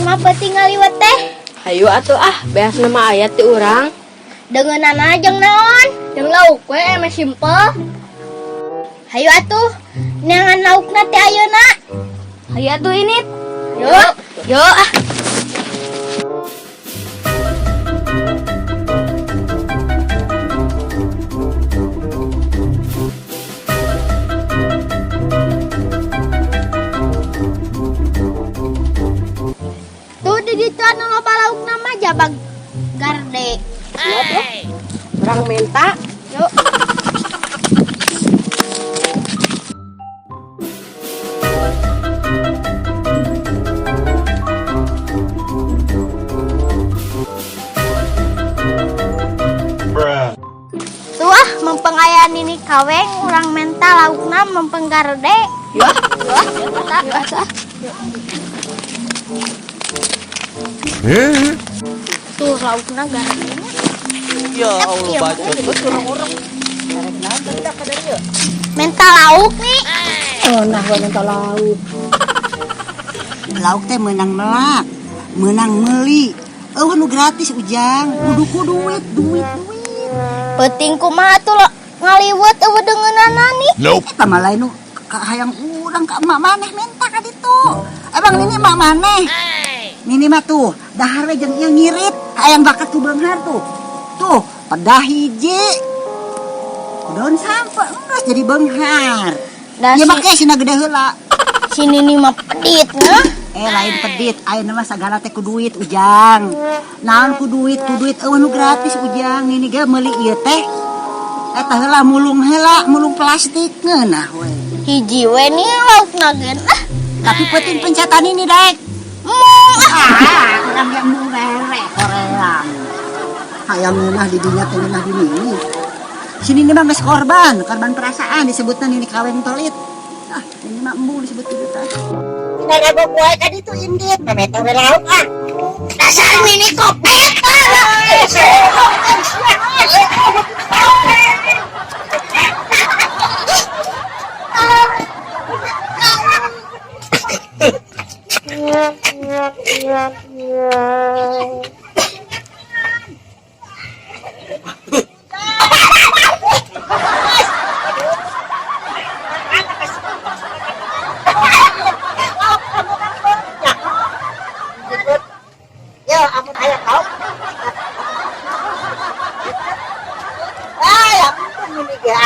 Kumaha peuting ngaliwet teh? Hayu atuh ah, beas nama aya ti urang. Deungeunana jeung naon? Jeung lauk we emeh simple. Hayu atuh, neangan laukna teh ayeuna. Hayu atuh ini. Yuk. Yo ah. Tuh di ditu anu loba laukna mah jabag garde. Urang menta. Yuk. Bruh. Tuh ah, mempeng aya nini kaweng urang menta laukna mempeng garde. Yo ah. Yuk ah. Yo atuh ah. Tuh laukna garde. Ya Allah bacot betul orang-orang. Menta lauk nih. Oh, nah gua menta lauk. Lauk teh menang melak, menang meuli. Eueuh nu gratis Ujang, kudu ku duit, duit, duit. Peuting kumaha tuh lo ngaliwet eueuh deungeunana nih. Nope. Eta mah lain nu ka hayang urang ka emak maneh minta ka ditu. Emang nini emak maneh? Nini mah tuh dahar we jeung ieu ngirit, hayang bakat ku beunghar tuh. Tuh, pedah hiji. Daun sampeu geus jadi beunghar. Da Ieu si, mah ke sina gede heula. si nini mah pedit nah. Lain pedit, ayeuna mah sagala teh ku duit Ujang. Naon ku duit eueuh nu gratis Ujang. Nini ge meuli ieu teh. Eta heula mulung plastik ngeunah we. Hiji we nih laukna gen ah. Tapi peuting pencetan ini daek. Mung ah. Ah, urang yang murere koreang. Hayang ngeunah di dinya teh ngeunah di nini. Sini ini mah geus korban, korban perasaan disebutna nini kaweng tolit. Ah, ini mah embung disebut kitu tah. Ngarabok wae ka ditu indit, memeta we lauk ah. Dasar nini kopet. Ya, amun aya lauk. Ah, ya ampun ini ge.